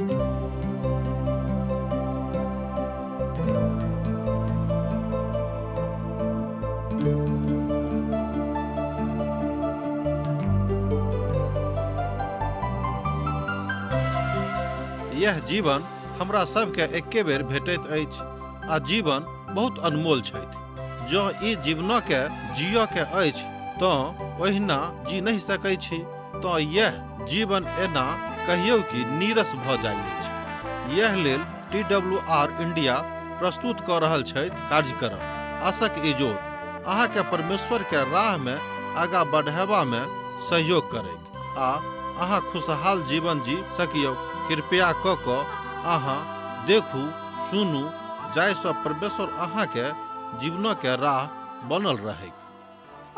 यह जीवन हमरा सबके एके बेर भेटैत अछि आ जीवन बहुत अनमोल छथि। जँ ई जीवनके जियऽ के अछि तँ ओहिना जी नहि सकै छी तँ यैह जीवन एना कहियौ कि नीरस भऽ जाइ अछि। यैह लेल टी डब्ल्यू आर इंडिया प्रस्तुत कऽ रहल छथि कार्यक्रम आशक इजोत अहाँके परमेश्वर के राह मे आगा बढ़ेबा मे सहयोग करैक आ अहाँ खुशहाल जीवन जी सकियौ। कृपया कऽ कऽ अहाँ देखू सुनू जाहिसँ परमेश्वर अहाँके जीवनके राह बनल रहैक।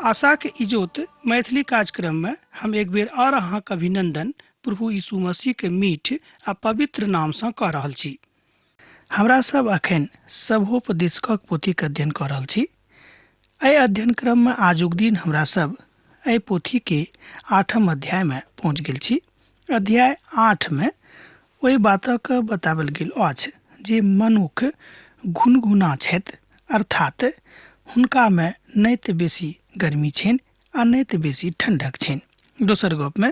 आशाक इजोत मैथिली कार्यक्रम में हम एक बेर और अहाँक अभिनंदन प्रभु यीशु मसीह के मीठ आ पवित्र नाम सँ कऽ रहल छी। हमरा सब अखन सभोपदेशकक पोथीक अध्ययन कऽ रहल छी। एहि अध्ययन क्रम में आजुक दिन हमरा सब एहि पोथी के आठम अध्याय में पहुँच गेल छी। अध्याय 8 में ओहि बातक बताओल गेल अछि जे मनुख घुनघुना छथि, अर्थात हुनकामे नहि तऽ बेसी गर्मी छनि आ नहि तऽ बेसी ठण्डक छनि। दोसर गपमे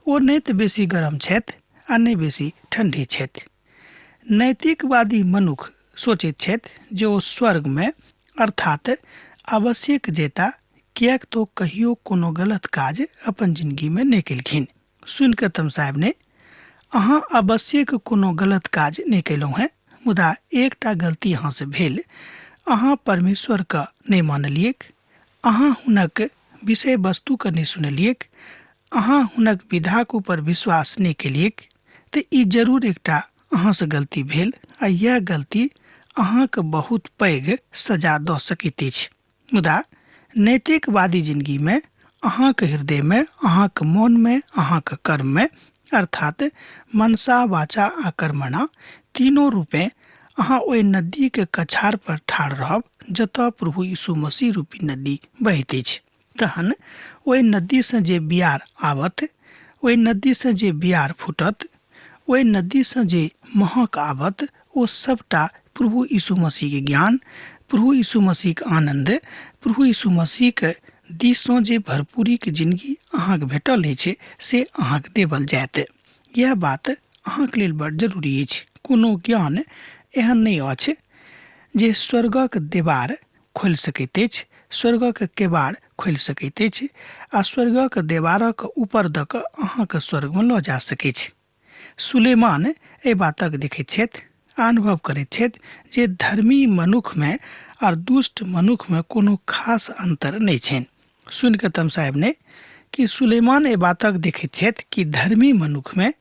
ओ नहि तऽ बेसी गरम छथि आ नहि बेसी ठण्ढे छथि। नैतिकवादी मनुख सोचैत छथि जे ओ स्वर्गमे अर्थात आवश्यक जेता, किएक तऽ ओ कहियो कोनो गलत काज अपन जिनगीमे नहि केलखिन। सुनि कऽ तमसायब नहि, अहाँ अवश्यक कोनो गलत काज नहि कयलहुँ हेँ, मुदा एकटा गलती अहाँसँ भेल। अहाँ परमेश्वरकेँ नहि मानलियैक, अहाँ हुनक विषय वस्तुकेँ नहि सुनलियैक, अहाँ हुनक विधाक ऊपर विश्वास नहि केलियैक, तऽ ई जरूर एकटा अहाँसँ गलती भेल आ इएह गलती अहाँके बहुत पैघ सजा दऽ सकैत अछि। मुदा नैतिकवादी जिनगीमे अहाँके हृदयमे, अहाँके मोनमे, अहाँके कर्ममे, अर्थात मनसा वाचा आ कर्मणा तीनों रूपे अहाँ ओहि नदीके कछार पर ठाढ़ रहब जतऽ प्रभु यीशु मसीह रूपी नदी बहैत अछि। तहन ओहि नदीसँ जे बियार आवत, ओहि नदीसँ जे बियार फूटत, ओहि नदीसँ जे महक आवत, ओ सबटा प्रभु यीशु मसीहके ज्ञान, प्रभु यीशु मसीहके आनन्द, प्रभु यीशु मसीहके दिससँ जे भरपूरीके जिनगी अहाँके भेटल अछि से अहाँके देवल जायत। इएह बात अहाँके लेल बड़ जरूरी अछि। कोनो ज्ञान एहन नहि अछि जे स्वर्गक देवार खोलि सकैत अछि, स्वर्गक केबाड़ खोलि सकैत अछि आ स्वर्गक देवारक ऊपर दऽ कऽ अहाँके स्वर्गमे लऽ जा सकैछ। सुलेमान एहि बातक देखैत छथि आ अनुभव करैत छथि जे धर्मी मनुखमे आर दुष्ट मनुखमे कोनो खास अन्तर नहि छनि। सुनि कऽ तमसायब नहि कि सुलेमान एहि बातक देखैत छथि कि धर्मी मनुखमे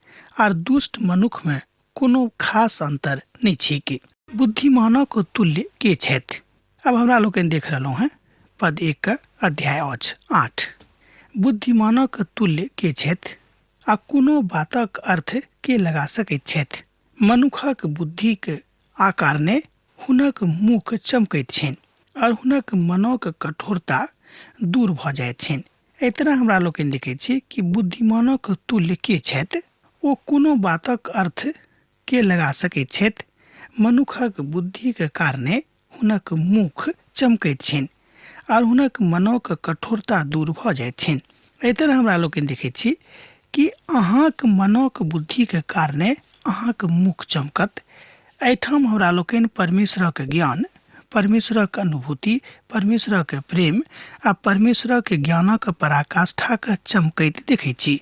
आर दुष्ट मनुखमे कोनो खास अन्तर नहि छैक। बुद्धिमानक तुल्य के छथि? अब हमरा लोकनि देख रहलहुँ हेँ पद 1 अध्याय अछि 8। बुद्धिमानक तुल्य के छथि आ कोनो बातक अर्थ के लगा सकैत छथि? मनुखक बुद्धिक आकारणे हुनक मुख चमकैत छनि और हुनक मनक कठोरता दूर भऽ जाइत छनि। एहि तरह हमरा लोकनि देखैत छी कि बुद्धिमानक तुल्य के छथि, ओ कोनो बातक अर्थ के लगा सकैत छथि? मनुखक बुद्धिक कारणे हुनक मुख चमकैत छनि आर हुनक मनक कठोरता दूर भऽ जाइत छनि। एहि तरह हमरा लोकनि देखैत छी कि अहाँक मनक बुद्धिक कारणे अहाँक मुख चमकत। एहिठाम हमरा लोकनि परमेश्वरक ज्ञान, परमेश्वरक अनुभूति, परमेश्वरक प्रेम आ परमेश्वरक ज्ञानक पराकाष्ठाके चमकैत देखैत छी।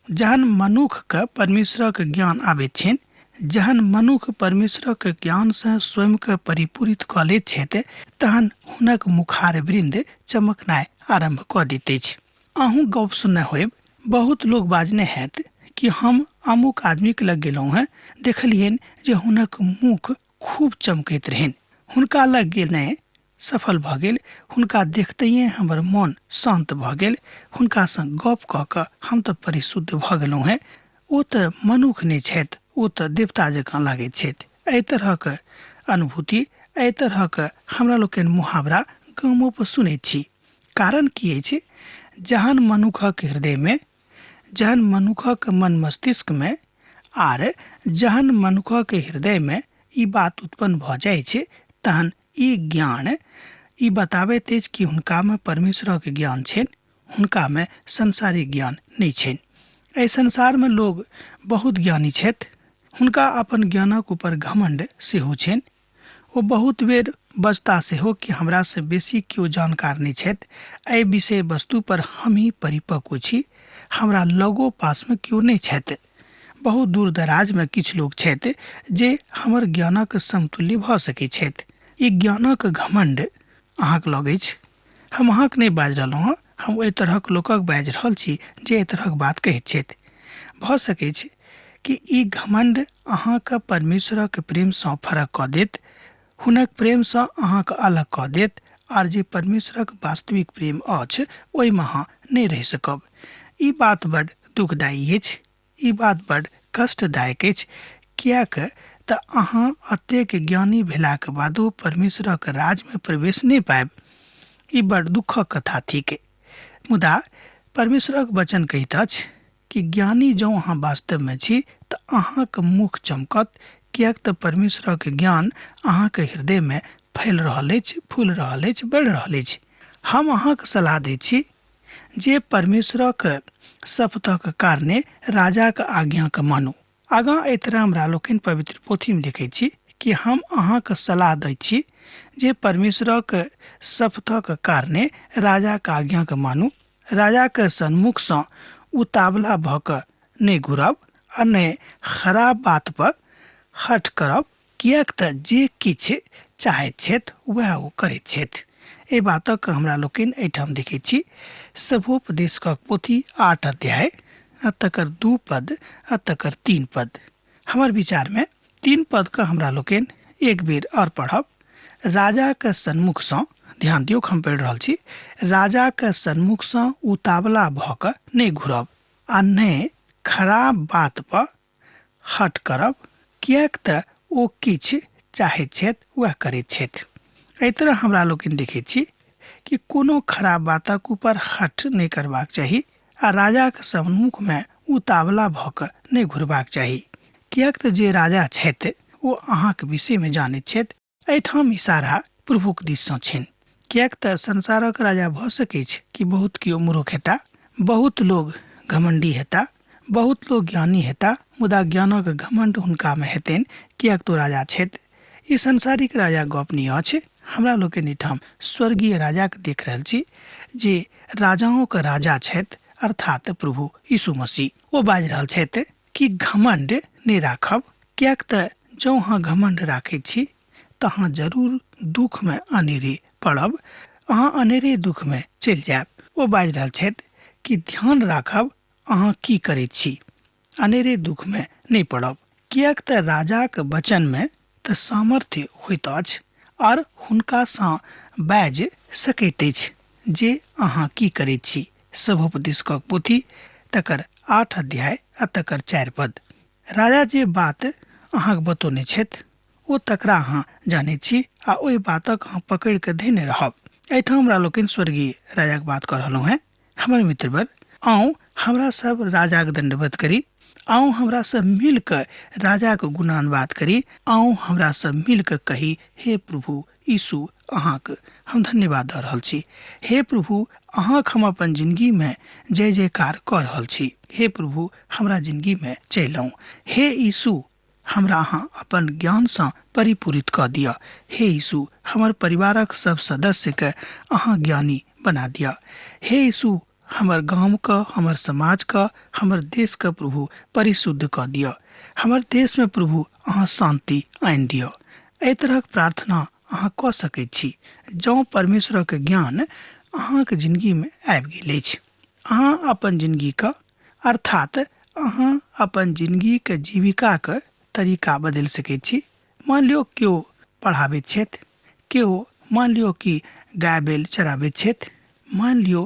जहन मनुखके परमेश्वरक ज्ञान आबैत छनि, जहन मनुख परमेश्वरक ज्ञानसँ स्वयंके परिपूरित कऽ लैत छथि, तहन हुनक मुखार वृन्द चमकनाइ आरम्भ कऽ दैत अछि। अहूँ गप सुनने होयब, बहुत लोक बाजने हैत कि हम अमुक आदमीके लग गेलहुँ हेँ, देखलियनि जे हुनक मुख खूब चमकैत रहनि। हुनका लग गेनाइ सफल भऽ गेल। हुनका देखतहिए हमर मन शान्त भऽ गेल। हुनकासँ गप कऽ कऽ हम तऽ परिशुद्ध भऽ गेलहुँ हेँ। ओ तऽ मनुख नहि छथि, ओ तऽ देवता जकाँ लागैत छथि। एहि तरहक अनुभूति, एहि तरहक हमरा लोकनि मुहावरा गामोपर सुनैत छी। कारण की अछि? जहन मनुखक हृदयमे, जहन मनुखक मन मस्तिष्कमे आर जहन मनुखक हृदयमे ई बात उत्पन्न भऽ जाइ छै तहन ई ज्ञान ई बताबैत अछि कि हुनकामे परमेश्वरक ज्ञान छनि, हुनकामे संसारिक ज्ञान नहि छनि। एहि संसारमे लोग बहुत ज्ञानी छथि, हुनका अपन ज्ञानक ऊपर घमण्ड सेहो छनि। ओ बहुत बेर बजता सेहो कि हमरासँ बेसी केओ जानकार नहि छथि, एहि विषय वस्तु पर हमही परिपक्व छी, हमरा लगो पासमे केओ नहि छथि। बहुत दूर दराजमे किछु लोक छथि जे हमर ज्ञानक समतुल्य भऽ सकैत छथि। ई ज्ञानक घमण्ड अहाँके लग अछि। हम अहाँके नहि बाजि रहलहुँ हँ, हम ओहि तरहक लोकक बाजि रहल छी जे एहि तरहक बात कहैत छथि। भऽ सकैछ कि ई घमण्ड अहाँके परमेश्वरक प्रेमसँ फरक कऽ देत, हुनक प्रेमसँ अहाँके अलग कऽ देत, आर जे परमेश्वरक वास्तविक प्रेम अछि ओहिमे अहाँ नहि रहि सकब। ई बात बड दुखदायी अछि, ई बात बड कष्टदायक अछि, किएक तऽ अहाँ अतेक ज्ञानी भेलाक बादो परमेश्वरक राजमे प्रवेश नहि पायब। ई बड दुःखक कथा थिक। मुदा परमेश्वरक वचन कहैत अछि कि ज्ञानी जँ अहाँ वास्तवमे छी तऽ अहाँक मुख चमकत, किएक तऽ परमेश्वरक ज्ञान अहाँके हृदयमे फैल रहल अछि, फूल रहल अछि, बढ़ि रहल अछि। हम अहाँके सलाह दै छी जे परमेश्वरक शपथक कारणे राजाक आज्ञाके मानू। आगाँ एहि तरह हमरा लोकनि पवित्र पोथीमे देखै छी कि हम अहाँके सलाह दै छी जे परमेश्वरक शपथक कारणे राजाक आज्ञाके मानू। राजाके सन्मुखसँ उतावला भऽ कऽ नहि घुरब आ नहि खराब बात पर हठ करब, किएक तऽ जे किछु चाहैत छथि वएह ओ करैत छथि। एहि बातक हमरा लोकनि एहिठाम देखैत छी। सभोपदेशक पोथी 8 अध्याय आ तकर 2 पद आ तकर 3 पद। हमर विचारमे 3 पदके हमरा लोकनि एक बेर आओर पढ़ब। राजाके सन्मुखसँ, ध्यान दियौ हम पढ़ि रहल छी, राजाके सन्मुखसँ उतावला भऽ कऽ नहि घुरब आ नहि खराब बात पर हठ करब, किएक तऽ ओ किछु चाहैत छथि वएह करैत छथि। एहि तरह हमरा लोकनि देखैत छी कि कोनो खराब बातक ऊपर हठ नहि करबाक चाही आ राजाक सम्मुखमे उतावला भऽ कऽ नहि घुरबाक चाही, किएक तऽ जे राजा छथि ओ अहाँक विषयमे जानैत छथि। एहिठाम इशारा प्रभुक दिससँ छनि, किएक तऽ संसारक राजा भऽ सकैछ कि बहुत केओ मूर्ख हेता, बहुत लोग घमंडी हेता, बहुत लोग ज्ञानी हेता, मुदा ज्ञानक घमंड हुनकामे हेतनि, किएक तऽ राजा छथि। ई सांसारिक राजा गप नहि अछि। हमरा लोकनि एहिठाम स्वर्गीय राजाके देख रहल छी जे राजाओंके राजा छथि, अर्थात प्रभु यीशु मसीह। ओ बाजि रहल छथि कि घमंड नहि राखब, किएक तऽ जँ अहाँ घमंड राखैत छी तऽ अहाँ जरूर दुखमे अनेरे पड़ब, अहाँ अनेरे दुखमे चलि जायब। ओ बाजि रहल छथि कि ध्यान राखब अहाँ की करैत छी, अनेरे दुखमे नहि पड़ब, किएक तऽ राजाक वचनमे तऽ सामर्थ्य होइत अछि आर हुनकासँ बाजि सकैत अछि जे अहाँ की करैत छी। सभोपदेशकक पोथी तकर 8 अध्याय आ तकर 4 पद। राजा जे बात अहाँके बतौने छथि ओ तकरा अहाँ जानैत छी आ ओहि बातक अहाँ पकड़ि कऽ धेने रहब। एहिठाम हमरा लोकनि स्वर्गीय राजाक बात कऽ रहलहुँ हेँ। हमर मित्रवर, आउ हमरा सब राजाक दण्डवत करी, आउ हमरा सब मिल कऽ राजाक गुणानुवाद करी, आउ हमरा सब मिल कऽ कही, हे प्रभु यीशु अहाँक हम धन्यवाद दऽ रहल छी, हे प्रभु अहाँक हम अपन जिंदगीमे जय जयकार कऽ रहल छी, हे प्रभु हमरा जिंदगीमे चलि आउ, हे यीशु हमरा अहाँ अपन ज्ञानसँ परिपूरित कऽ दिअ, हे यीशु हमर परिवारक सब सदस्यके अहाँ ज्ञानी बना दिअ, हे यीशु हमर गामके, हमर समाजके, हमर देशके प्रभु परिशुद्ध कऽ दिअ, हमर देशमे प्रभु अहाँ शान्ति आनि दिअ। एहि तरहक प्रार्थना अहाँ कऽ सकैत छी जँ परमेश्वरक ज्ञान अहाँके जिंदगीमे आबि गेल अछि। अहाँ अपन जिंदगीके, अर्थात अहाँ अपन जिंदगीके जीविकाके तरीका बदलि सकैत छी। मान लियौ केओ पढ़ाबैत छथि, केओ मान लियौ कि गाय बैल चराबैत छथि, मान लियौ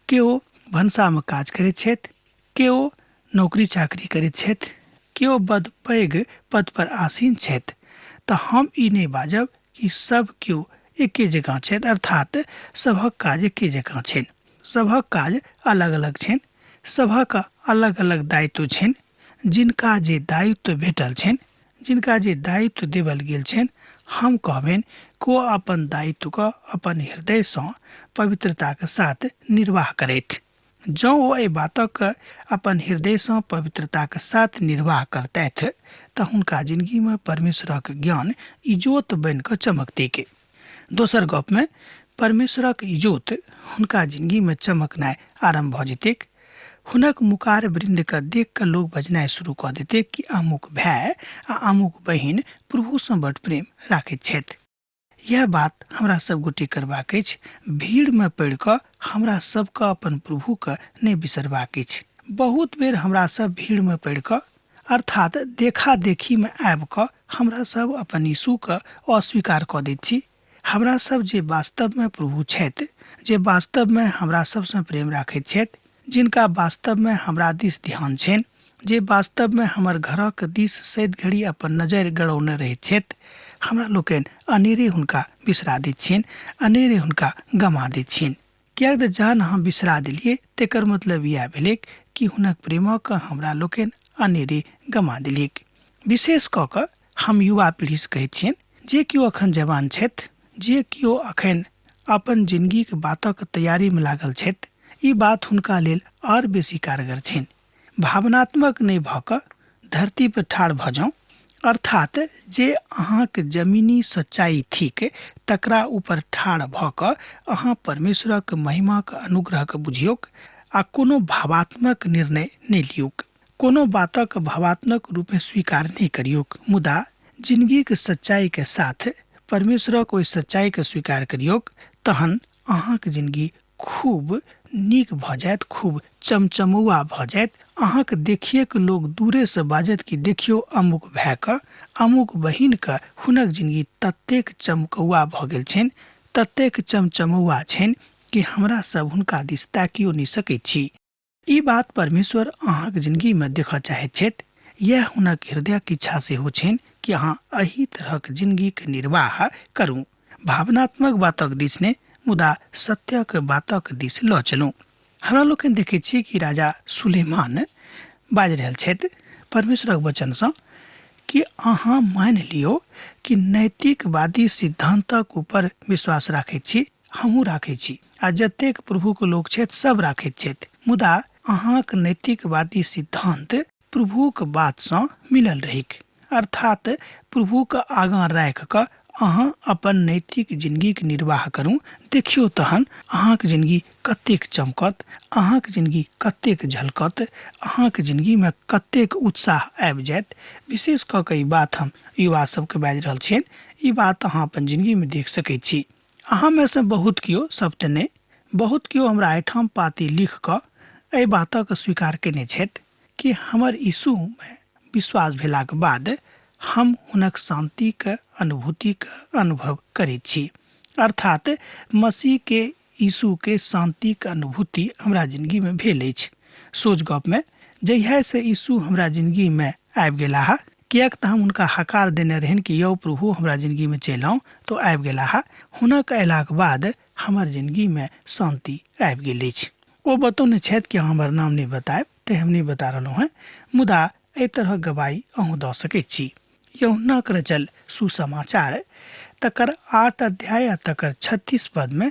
केओ भनसामे काज करैत छथि, केओ नौकरी चाकरी करैत छथि, केओ बड पैघ पद पर आसीन छथि, तऽ हम ई नहि बाजब कि सब केओ एके जकाँ छथि, अर्थात सभक काज एके जकाँ छनि। सभक काज अलग अलग छनि, सभक अलग अलग दायित्व छनि। जिनका जे दायित्व भेटल छनि, जिनका जे दायित्व देवल गेल छनि, हम कहबनि कि ओ अपन दायित्वके अपन हृदयसँ पवित्रताके साथ निर्वाह करथि। जँ ओ एहि बातक अपन हृदयसँ पवित्रताके साथ निर्वाह करतथि तऽ हुनका जिंदगीमे परमेश्वरक ज्ञान इजोत बनि कऽ चमकतैक। दोसर गपमे परमेश्वरक इजोत हुनका जिंदगीमे चमकनाइ आरम्भ भऽ जेतैक। हुनक मुकार वृन्दके देख कऽ लोक बजनाइ शुरू कऽ देतैक कि अमुक भाय आ अमुक बहिन प्रभुसँ बड प्रेम राखैत छथि। यह बात हमरा सब गोटे करबाक अछि। भीड़मे पड़ि कऽ हमरा सबके अपन प्रभुके नहि बिसरबाक अछि। बहुत बेर हमरा सब भीड़मे पड़ि कऽ अर्थात देखा देखीमे आबि कऽ हमरा सब अपन यीशुके अस्वीकार कऽ दैत छी। हमरा सब जे वास्तवमे प्रभु छथि, जे वास्तवमे हमरा सबसँ प्रेम राखैत छथि, जिनका वास्तवमे हमरा दिस ध्यान छनि, जे वास्तवमे हमर घरक दिस सैद घड़ी अपन नजरि गड़ौने रहैत छथि, हमरा लोकनि अनेरे हुनका बिसरा दैत छियनि, अनेरे हुनका गमा दैत छियनि। किएक तऽ जहन अहाँ बिसरा देलियै तेकर मतलब इएह भेलैक कि हुनक प्रेमक हमरा लोकनि अनेरे गमा देलियैक। विशेष कऽ कऽ हम युवा पीढ़ीसँ कहैत छियनि, जे केओ अखन जवान छथि, जे केओ अखन अपन जिंदगीके बातक तैयारीमे लागल छथि, ई बात हुनका लेल आओर बेसी कारगर छनि। भावनात्मक नहि भऽ कऽ धरती पर ठाढ़ भऽ जाउ, अर्थात जे अहाँके जमीनी सच्चाई थिक तकरा ऊपर ठाढ़ भऽ कऽ अहाँ परमेश्वरक महिमाक अनुग्रहके बुझियौक आ कोनो भावात्मक निर्णय नहि लियौक, कोनो बातक भावात्मक रूपमे स्वीकार नहि करियौक, मुदा जिंदगीके सच्चाईके साथ परमेश्वरक ओहि सच्चाईके स्वीकार करियौक, तहन अहाँके जिंदगी खूब नीक भऽ जायत, खूब चमचमौआ भऽ जायत। अहाँके देखिए के लोग दूरेसँ बाजत कि देखियौ अमुक भायके अमुक बहिनके हुनक जिंदगी ततेक चमकौआ भऽ गेल छनि, ततेक चमचमौआ छनि कि हमरा सब हुनका दिस ताकियो नहि सकैत छी। ई बात परमेश्वर अहाँके जिंदगीमे देखऽ चाहैत छथि। यैह हुनक हृदयक इच्छा सेहो छनि कि अहाँ एहि तरहक जिंदगीके निर्वाह करू। भावनात्मक बातक दिस नहि, मुदा सत्यक बातक दिस लऽ चलू। हमरा लोकनि देखै छी कि राजा सुलेमान बाजि रहल छथि परमेश्वरक वचनसँ कि अहाँ मानि लियौ कि नैतिकवादी सिद्धान्तक ऊपर विश्वास राखैत छी, हमहूँ राखै छी आ जतेक प्रभुके लोक छथि सब राखैत छथि, मुदा अहाँक नैतिकवादी सिद्धान्त प्रभुक बातसँ मिलल रहिक, अर्थात प्रभुके आगाँ राखि कऽ अहाँ अपन नैतिक जिंदगीके निर्वाह करू। देखियौ तहन अहाँके जिंदगी कतेक चमकत, अहाँके जिंदगी कतेक झलकत, अहाँके जिंदगीमे कतेक उत्साह आबि जायत। विशेष कऽ कऽ ई बात हम युवा सबके बाजि रहल छियनि, ई बात अहाँ अपन जिंदगीमे देख सकै छी। अहाँमे सँ बहुत केओ, सब तऽ नहि, बहुत केओ हमरा एहिठाम पाती लिख कऽ एहि बातक स्वीकार केने छथि कि हमर यीशुमे विश्वास भेलाक बाद हम हुनक शान्तिके अनुभूतिके अनुभव करैत छी, अर्थात मसीहके यीशुके शान्तिके अनुभूति हमरा जिंदगीमे भेल अछि। सोच गपमे जहियासँ यीशु हमरा जिंदगीमे आबि गेलाह, किएक तऽ हम हुनका हकार देने रहनि कि यौ प्रभु हमरा जिंदगीमे चलि आउ, तऽ आबि गेलाह। हुनक अयलाक बाद हमर जिंदगीमे शान्ति आबि गेल अछि। ओ बतौने छथि कि अहाँ हमर नाम नहि बतायब, तेँ हम नहि बता रहलहुँ हेँ, मुदा एहि तरहक गवाही अहूँ दऽ सकैत छी। यूहन्नाक रचल सुसमाचार तकर 8 अध्याय आ तकर 36 पदमे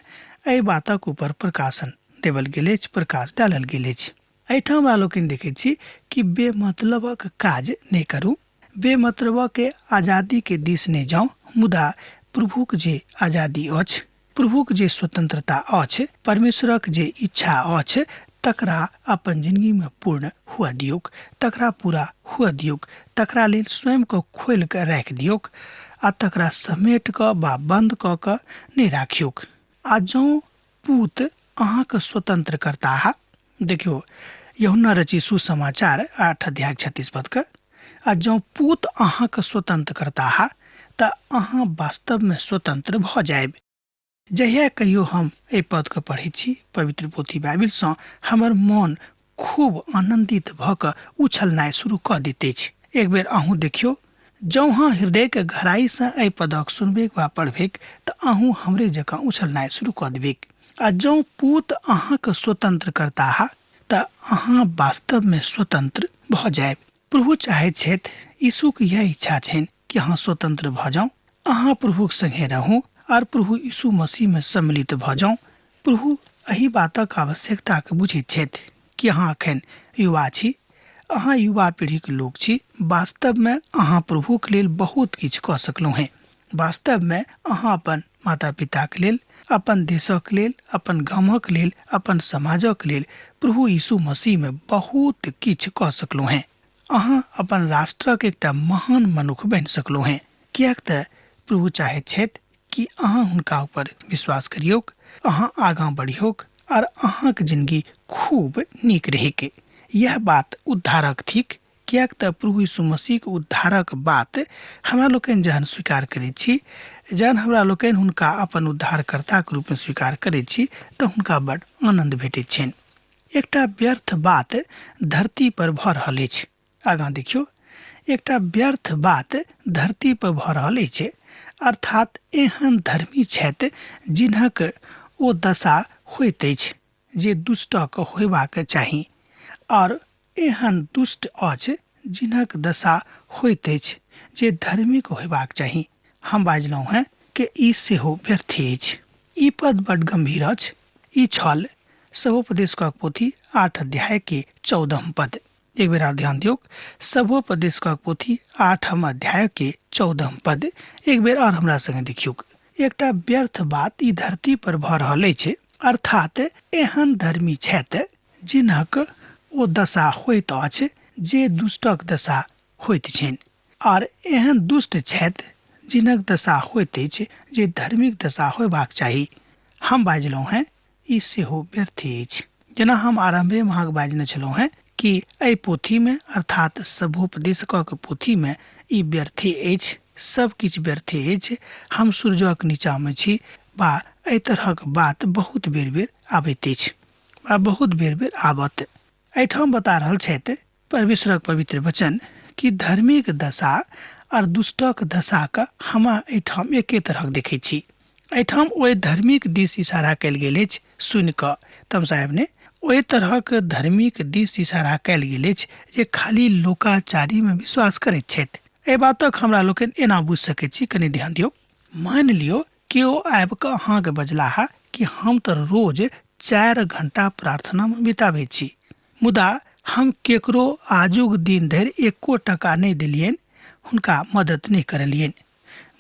एहि बातक ऊपर प्रकाशन देवल गेल अछि, प्रकाश डालल गेल अछि। एहिठाम हमरा लोकनि देखैत छी कि बेमतलबक काज नहि करू, बेमतलबके आजादीके दिस नहि जाउ, मुदा प्रभुक जे आजादी अछि, प्रभुक जे स्वतंत्रता अछि, परमेश्वरक जे इच्छा अछि, तकरा अपन जिंदगीमे पूर्ण हुअ दियौक, तकरा पूरा हुअ दियौक, तकरा लेल स्वयंके खोलि कऽ राखि दियौक आ तकरा समेट कऽ वा बन्द कऽ कऽ नहि राखियौक। आ जँ पूत अहाँके स्वतंत्र करताह, देखियौ यूहन्ना रचित सुसमाचार 8 अध्याय 36 पदके, आ जँ पूत अहाँके स्वतंत्र करताह तऽ अहाँ वास्तवमे स्वतंत्र भऽ जायब। जहिया कहियो हम एहि पदके पढ़ै छी पवित्र पोथी बाइबिलसँ, हमर मन खूब आनन्दित भऽ कऽ उछलनाइ शुरू कऽ दैत अछि। एक बेर अहूँ देखियौ, जँ अहाँ हृदयके गहराइसँ एहि पदक सुनबैक वा पढ़बैक तऽ अहूँ हमरे जकाँ उछलनाइ शुरू कऽ देबैक। आ जँ पूत अहाँके स्वतंत्र करताह तऽ अहाँ वास्तवमे स्वतंत्र भऽ जायब। प्रभु चाहैत छथि, यीशुक यह इच्छा छनि कि अहाँ स्वतंत्र भऽ जाउ, अहाँ प्रभुक संगे रहू और प्रभु यीशु मसीह में सम्मिलित भऽ जाउ। प्रभु एहि बातक आवश्यकताके बुझैत छथि कि अहाँ एखन युवा छी, अहाँ युवा पीढ़ीके लोक छी। वास्तवमे अहाँ प्रभुके लेल बहुत किछु कऽ सकलहुँ हेँ। वास्तवमे अहाँ अपन माता पिताके लेल, अपन देशक लेल, अपन गामक लेल, अपन समाजक लेल प्रभु यीशु मसीहमे बहुत किछु कऽ सकलहुँ हेँ। अहाँ अपन राष्ट्रक एकटा महान मनुख बनि सकलहुँ हेँ, किएक तऽ प्रभु चाहैत छथि कि अहाँ हुनका ऊपर विश्वास करियौक, अहाँ आगाँ बढ़ियौक और अहाँके जिंदगी खूब नीक रहैक। यह बात उद्धारक थिक, किएक तऽ प्रभु यीशु मसीहके उद्धारक बात हमरा लोकनि जहन स्वीकार करैत छी, जहन हमरा लोकनि हुनका अपन उद्धारकर्ताके रूपमे स्वीकार करैत छी, तऽ हुनका बड आनन्द भेटैत छनि। एकटा व्यर्थ बात धरती पर भऽ रहल अछि। आगाँ देखियौ, एकटा व्यर्थ बात धरती पर भऽ रहल अछि, अर्थात एहन धर्मी छथि जिनक ओ दशा होइत अछि जे दुष्टक होयबाक चाही, और एहन दुष्ट अछि जिनक दशा होइत अछि जे धर्मीक होयबाक चाही। हम बाजलहुँ हेँ कि ई सेहो व्यर्थे अछि। ई पद बड गंभीर अछि। ई छल सभोपदेशकक पोथी 8 अध्याय के 14 पद। एक बेर आर ध्यान दियौक, सभोपदेशकक पोथी 8 अध्याय के 14 पद। एक बेर और हमरा संगे देखियौक। एकटा व्यर्थ बात ई धरती पर भऽ रहल अछि, अर्थात एहन धर्मी छथि जिनक ओ दशा होइत अछि जे दुष्टक दशा होइत छनि, और एहन दुष्ट छथि जिनक दशा होइत अछि जे धर्मिक दशा होयबाक चाही। हम बाजलहुँ हेँ, ई सेहो व्यर्थे अछि। जेना हम आरम्भेमे अहाँके बाजने छलहुँ हेँ कि एहि पोथीमे, अर्थात सभोपदेशकक पोथीमे ई व्यर्थे अछि, सब किछु व्यर्थे अछि, हम सूर्यक नीचाँमे छी बा एहि तरहक बात बहुत बेर बेर आबैत अछि बा बहुत बेर बेर आबत। एहिठाम बता रहल छथि परमेश्वरक पवित्र वचन कि धर्मीक दशा और दुष्टक दशाके हम एहिठाम एके तरहक देखै छी। एहिठाम ओहि धर्मीक दिस इशारा कयल गेल अछि। सुनि कऽ तम साहेब ने ओहि तरहक धर्मीक दिस इशारा कयल गेल अछि जे खाली लोकाचारीमे विश्वास करैत छथि। एहि बातक हमरा लोकनि एना बुझि सकैत छी, कनि ध्यान दियौ। मानि लियौ केओ आबि कऽ अहाँके बजलाह कि हम तऽ रोज 4 घंटा प्रार्थनामे बिताबै छी, मुदा हम केकरो आजुक दिन धरि एको टका नहि देलियनि, हुनका मदद नहि करलियनि।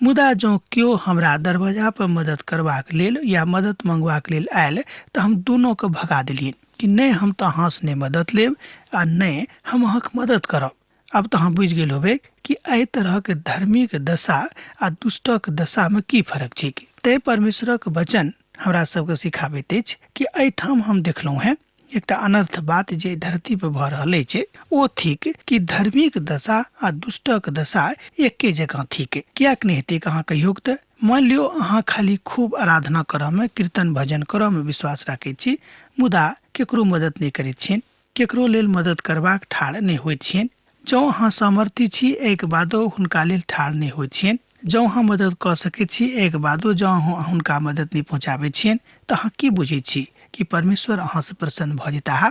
मुदा जँ केओ हमरा दरवाजा पर मदद करबाक लेल या मदद मंगबाक लेल आयल तऽ हम दोनोके भगा देलियनि कि नहि, हम तऽ अहाँसँ नहि मदद लेब आ नहि हम अहाँके मदद करब। आब तऽ अहाँ बुझि गेल होबै कि एहि तरहक धर्मीक दशा आ दुष्टक दशामे की फर्क छै। तैं परमेश्वरक वचन हमरा सबके सिखाबैत अछि कि एहिठाम हम देखलहुँ हेँ एकटा अनर्थ बात जे धरती पर भऽ रहल अछि, ओ थिक कि धर्मीक दशा आ दुष्टक दशा एके जकाँ थिक। किएक नहि हेतैक अहाँ कहियौक तऽ? मानि लियौ अहाँ खाली खूब आराधना करऽमे, कीर्तन भजन करऽमे विश्वास राखैत छी, मुदा केकरो मदद नहि करैत छियनि, केकरो लेल मदद करबाक ठाढ़ नहि होइत छियनि। जँ अहाँ सामर्थ्य छी एहिके बादो हुनका लेल ठाढ़ नहि होइत छियनि। जँ अहाँ मदद कऽ सकैत छी एहिके बादो जँ अहाँ हुनका मदद नहि पहुँचाबै छियनि, तऽ अहाँ की बुझैत छी कि परमेश्वर अहाँसँ प्रसन्न भऽ जेताह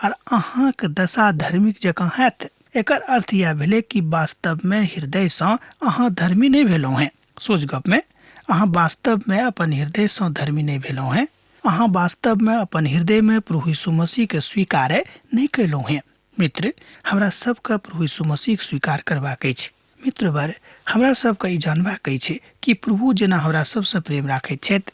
आर अहाँके दशा धर्मिक जकाँ हैत? एकर अर्थ इएह भेलै कि वास्तवमे हृदयसँ अहाँ धर्मी नहि भेलहुँ हेँ। सोच गपमे अहाँ वास्तवमे अपन हृदयसँ धर्मी नहि भेलहुँ हेँ। अहाँ वास्तवमे अपन हृदयमे प्रभु यीशु मसीहके स्वीकार नहि कयलहुँ हेँ। मित्र, हमरा सबके प्रभु यीशु मसीहके स्वीकार करबाक अछि। मित्रवर, हमरा सबके ई जानबाक अछि कि प्रभु जेना हमरा सबसँ प्रेम राखैत छथि,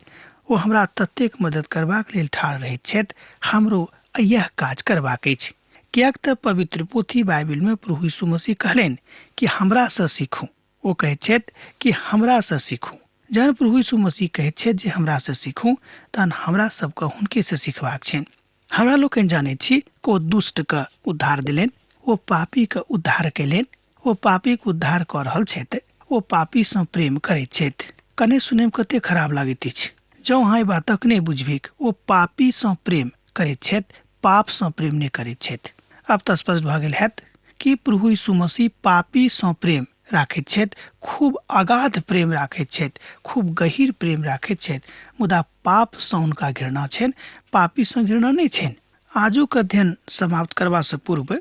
ओ हमरा ततेक मदद करबाक लेल ठाढ़ रहैत छथि, हमरो इएह काज करबाक अछि। किएक तऽ पवित्र पोथी बाइबिलमे प्रभु यीशु मसीह कहलनि कि हमरासँ सीखू। ओ कहैत छथि कि हमरासँ सीखू। जहन प्रभु यीशु मसीह कहैत छथि जे हमरासँ सीखू, तहन हमरा सबके हुनकेसँ सीखबाक छनि। हमरा लोकनि जानैत छी कि ओ दुष्टके उद्धार देलनि, ओ पापीके उद्धार कयलनि, ओ पापीके उद्धार कऽ रहल छथि, ओ पापीसँ प्रेम करैत छथि। कने सुनैमे कते खराब लागैत अछि। जँ अहाँ एहि बातक नहि बुझबैक, ओ पापीसँ प्रेम करैत छथि, पापसँ प्रेम नहि करैत छथि। आब तऽ स्पष्ट भऽ गेल हैत कि प्रभु यीशु मसीह पापीसँ प्रेम राखैत छथि, खूब अगाध प्रेम राखैत छथि, खूब गहीर प्रेम राखैत छथि, मुदा पापसँ हुनका घृणा छनि, पापीसँ घृणा नहि छनि। आजुक अध्ययन समाप्त करबासँ पूर्व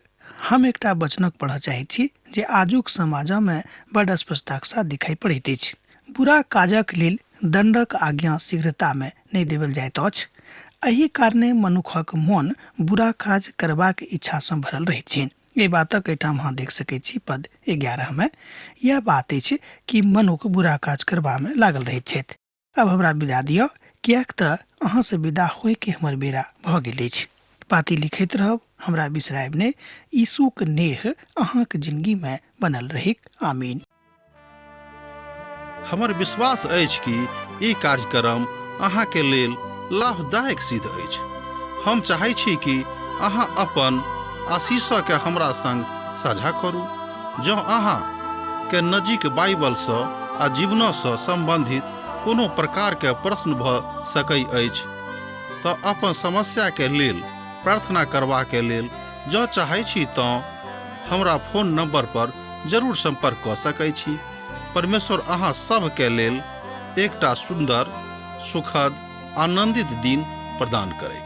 हम एकटा वचनक पढ़ऽ चाहैत छी जे आजुक समाजमे बड स्पष्टताक साथ दिखाई पड़ैत अछि। बुरा काजक लेल दण्डक आज्ञा शीघ्रतामे नहि देबल जाइत अछि। एहि कारणे मनुखक मोन बुरा काज करबाक इच्छासँ भरल रहैत छनि। एहि बातक एहिठाम अहाँ देख सकैत छी पद 11 मे यैह बात अछि कि मनुख बुरा काज करबामे लागल रहैत छथि। आब हमरा विदा दिअ, किएक तऽ अहाँसँ विदा होइके हमर बेरा भऽ गेल अछि। पाती लिखैत रहब, हमरा बिसरायब नहि। यीशुक नेह अहाँक जिनगीमे बनल रहैक। आमीन। हमर विश्वास अछि कि ई कार्यक्रम अहाँके लेल लाभदायक सिद्ध अछि। हम चाहै छी कि अहाँ अपन आशीषके हमरा संग साझा करू। जँ अहाँ के नजीक बाइबलसँ आ जीवनसँ सम्बन्धित कोनो प्रकारके प्रश्न भऽ सकै अछि तऽ अपन समस्याके लेल प्रार्थना करबाके लेल जँ चाहै छी तँ हमरा फोन नंबर पर जरूर संपर्क कऽ सकै छी। परमेश्वर अहाँ सभके लेल एकटा सुन्दर, सुखद, आनंदित दिन प्रदान करैत।